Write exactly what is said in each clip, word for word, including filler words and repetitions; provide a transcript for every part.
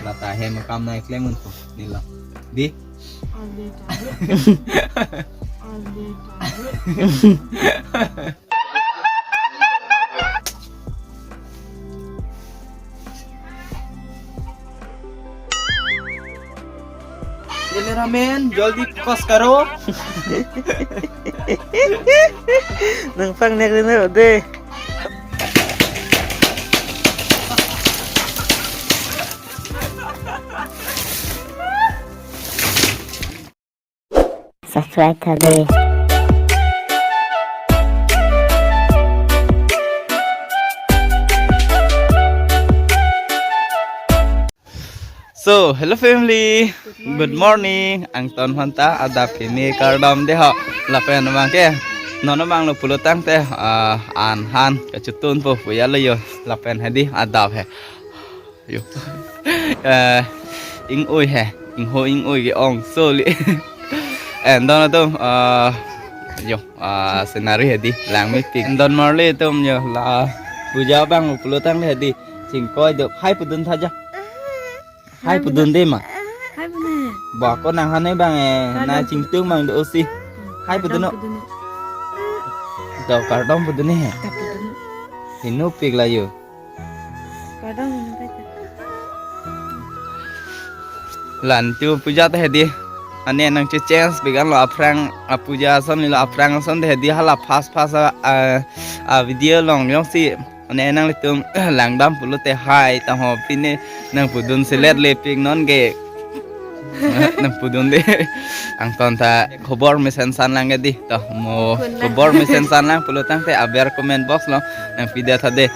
Lata hem akam nangklem unpo nelo. Di? Ade tarik. Ade tarik. Cameraman, jaldi focus karo. Nangpangnek rin ho de. Subscribe tha de. So, hello family. Good morning. Angton aphanta adap kimi kardom de ho. Lapen abang ke. Non abang lo pulo tangte, ah, an han kachetun po puya lo yo. Lapen hedi adap he. Yo. Eh, ing-oi he. Ingho ing-oi ke-ong soli. Eh, don atum, eh, yo, ah, scenery hedi lang mepik. Don marli atum yo la puja abang pulo tang hedi. Chingkoi do. Hai pudun tha ja. Hai pudun de ma. Hai pudun. Ba ko nang hane abang eh. Hai na dong. Chingtung abang do si. Hai pudun no. Kardom pudun no. Do kardom pudun ne he. Kardom pudun no. Hinu pik la yo. Kardom pudun no. Lantu puja ta hedi. Ane nangche chance bigan lo aphrang apuja ason lo aphrang ason ta hedi hala fast fast a, a, a video long jongsi. Ane nanglitum langdam pulote hai ta ho pine nang pudun selet le pik non ke. Nang pudun de. Angton ta khobor mesen san lang ke di. To mo khobor mesen san lang pulo tangte aber comment box lo nang pida tha de.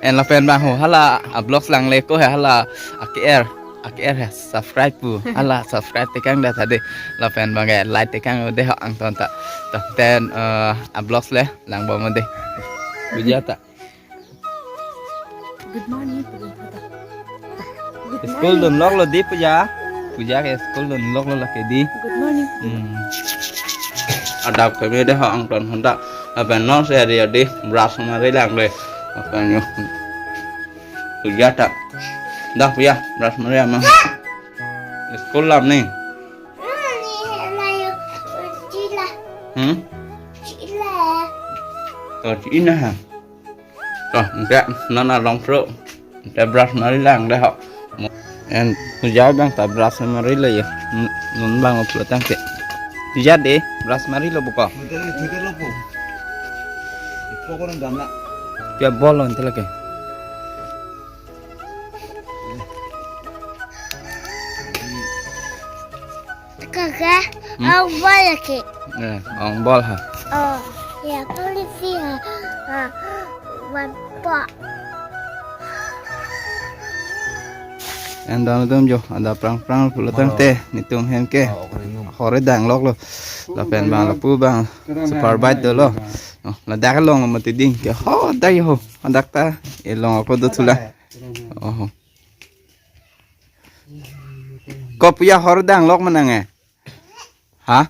En lapen abang ho hala a vlogs lang le ko he hala a K R a K R he subscribe pu hala subscribe tekang da tha de lapen abang ke like tekang de ho angton ta to ten eh, a vlogs le lang bom de puja ta. Good morning. Good school morning. Dun lok lo di puja. Puja ke school dun lok lo lake di. Good morning. Hmm. Adap kami de ha angton honda. Apa no se hari adi brush mari lang de. Apa nyo. Puja ta. Dah puja brush mari ama. School lam ni. Hmm? To ina ha. To, ante non along pro. Ante brush mari lang de ho. En puja abang ta brush mari le yo. Nun abang pulo tangte. Puja de brush mari lo buko. Ante le theke lo po. Ipo ko dam la. Pia bol lo ante lake. Kaka, hmm? Ong bol lagi. Eh, ong bol ha. Oh, ya, polisi ha. Ha, wan po. En don atum jo, adap prang prang pulo tangte, netum hem ke. Hore dang lok lo. Lapen abang lapu abang. Super bike dolo. Oh, ladak along mati ding ke. Ho, dai ho. Adak ta. Elong ako do thula. Oh. Ko puja hor dang lok manang eh? Ha?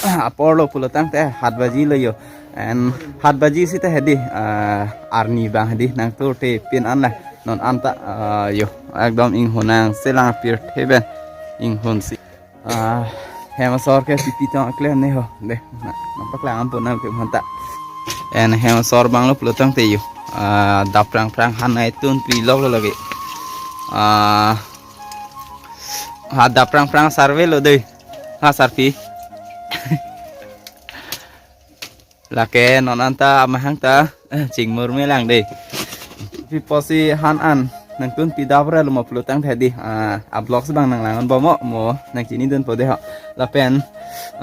Ah, apor lo pulo tangte hat baji lo yo. En hat baji sita hedi, ah, arni abang hedi nangtur te pin an la. Non anta, ah, yo, ekdom inghun nang selang pirthe pen inghun si. Ah, hem asor ke pipi tong aklem ne ho. De, na, nampak lang ampun nang ke manta. En hem asor abang lo pulo tangte yo. Ah, dap prang prang han nai tun pi lok lo lagi. Ah, ha dap prang prang sarve lo de. Ha sarpi. Lake non anta amahang ta, eh, chingmur me lang de. Pi pusi han an nangtun pi dap ra lo ma pulo tangte di, ah, a vlogs abang nang lang an bo mo, mo nang chini dun po de ho. Lapen,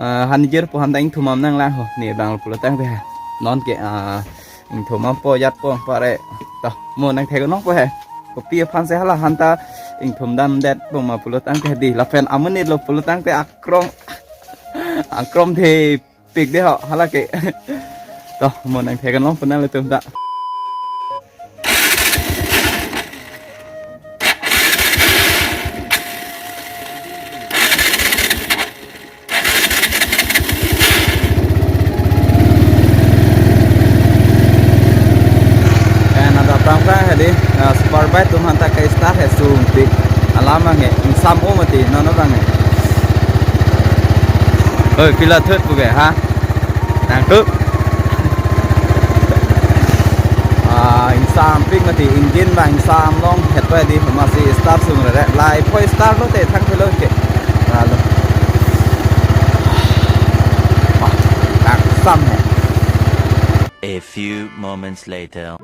ah, han jer po han ta ingthum am nang lang ho. Ne abang pulo tangte ha. Non ke, ah, ingthum am po jat po pare. To, mo nang thek nong po he. Kopi aphan si hala han ta ingthum dam det po ma pulo tangte di. Lapen amonit lo pulo tangte akrom. Akrom thepik de ho, hala ke. To, mo nang thek nong po nanglitum ta. Ah, super bike atum aphanta ke-start he sungpik. Alam abang ke, ingsam-o mati, non abang ke. Oi, pila thot pu ke, ha? Nangkok. Ah, ingsampik mati, engine abang ingsam longhet pai di, masi start sungre re. Lahei phoi start lote, thangthelo ke. Lalo. Wah, ingsam he. A few moments later.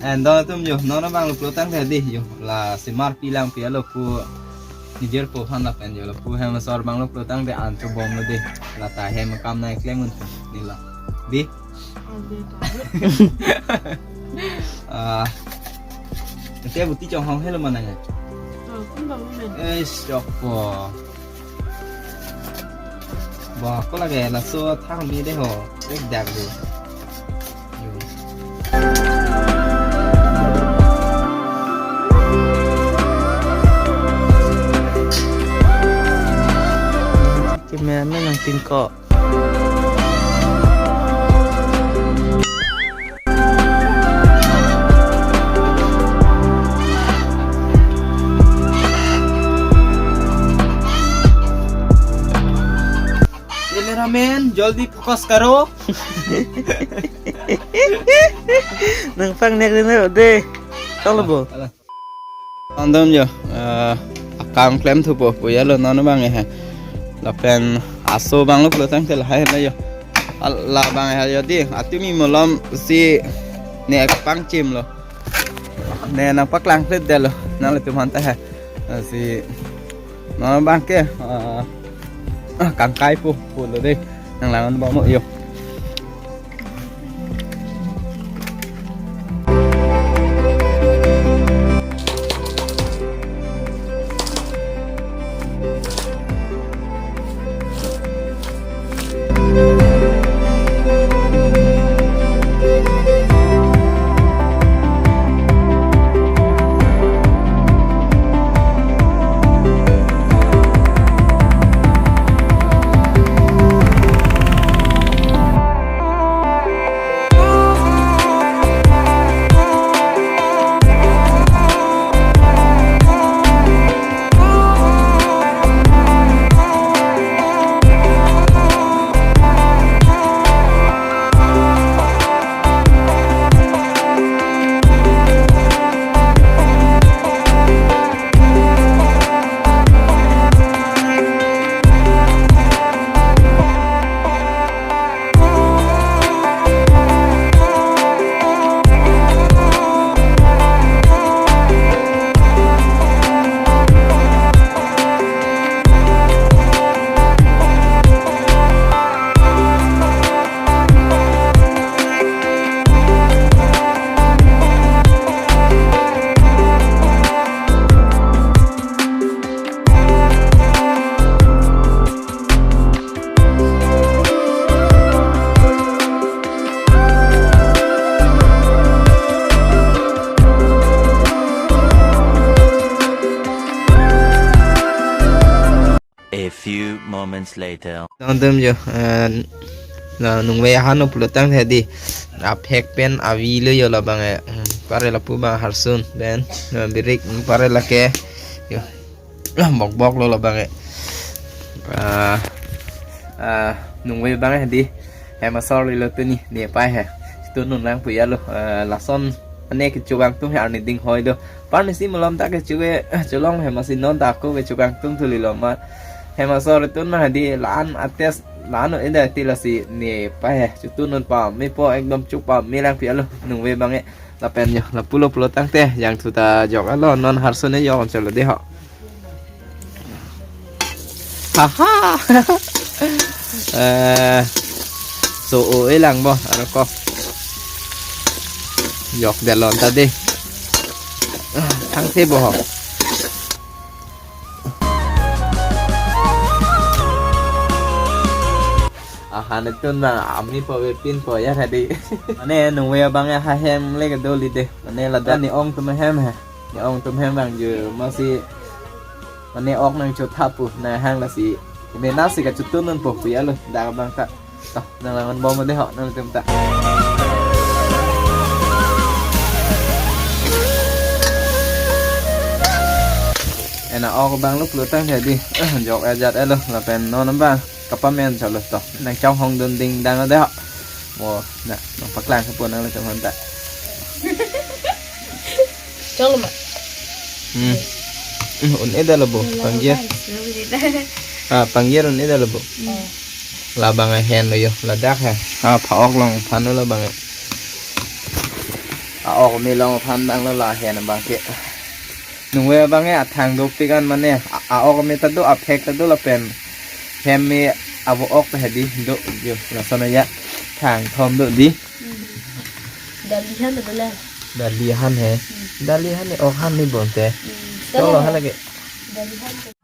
And don atum jo, non abang lo pulo tangte di jo, la simar pilang pi alo pu nijir po aphan lapen jo, lapu hem asor abang lo pulo tangte an chobom lo di, la ta hem akam nai klem un nila. Di? Ah, ante buti chonghong helo manang ya? Eh, chok po. Bo, ko lage laso thang mi de ho. Ek dak de. Yo. Cameraman nangpinko. Cameraman, jaldi focus karo. Nangpangnek rin de. Tong lo bo. Alah. Don atum jo, eh, akam klem thupo pu ya lo non abang he. Lapen aso abang lo pulo tangte lahai lo jo. Al-, la abang he jo di, atumi malom si ne pangchim lo. Ne nangpaklang plet de lo, nanglitum aphanta he. Eh, si non abang ke, eh, ah, kangkai po, po lo de. Nanglang-an bom jo. A few moments later. Don atum jo, eh, la nungve ahan lo pulo tangte di. Aphek pen avi lo jo labang eh. Hmm, pare lapu abang harsun pen, eh, birik, hmm, pare lake. Jo. Lah, bokbok lo labang eh. Ah, ah, nungve abang eh di. Hem asor lilo tuni, ne pai he. Chetun un lang pu ya lo, eh, lason ane kecho kangtung he arni ding hoi do. Parni si malom ta kecho ke, eh, cholong hem asi non ta ako kecho kangtung thu lilo ma. Hem asor tun ma di la-an ates la-an eda ti lasi ne pai he. Chetun un pame po ekdom chuk pame lang pu ya lo. Nungve abang eh. Lapen jo, lapu lo pulo tangte, jangthu ta jok alo, non harsun ne jok cholo de ho. Haha. Eh, so o e lang bo, aro ko. Jok dalon ta de. Thangthe bo ho. Ahan tun ma ami po ve pin po ya tadi. Mane nungve abang ya ha hem le ke doli de. Mane ladak ne-ong atum hem he. Ne-ong atum hem abang jo masi mane ok nangchotha pu nang hang lasi. Mena si kachetun un po pu ya lo dak abang ta. To, nanglang-an bom de ho nangtum ta. Na ok abang lo pulo tangte di. Eh, jok ajat elo lapen non abang kapamen chalo to. Nangchonghong dun dingdang lo de ho. Mo na nangpaklang kepu nang lo chonghong ta. Cholo ma. Hmm. Hmm, un-e det lo bo, pangger. Ah, pangger un-e det lo bo. Oh. Labang ahen lo yo, ladak he. Ah, pha-ok along aphan lo labang he. A-ok me along aphan abang lo lahen abang ke. Nungve abang ke athang dopik an mane, a, a-ok me ta do, aphek ta do lapen hem me avo-ok ta hedi do yo, lason aja thang thom do di. Hmm. Dali han ta do le. Dali han he. Hmm. Dali han he, ok han ni bonte. Hmm. Cholo han lake. Dali han.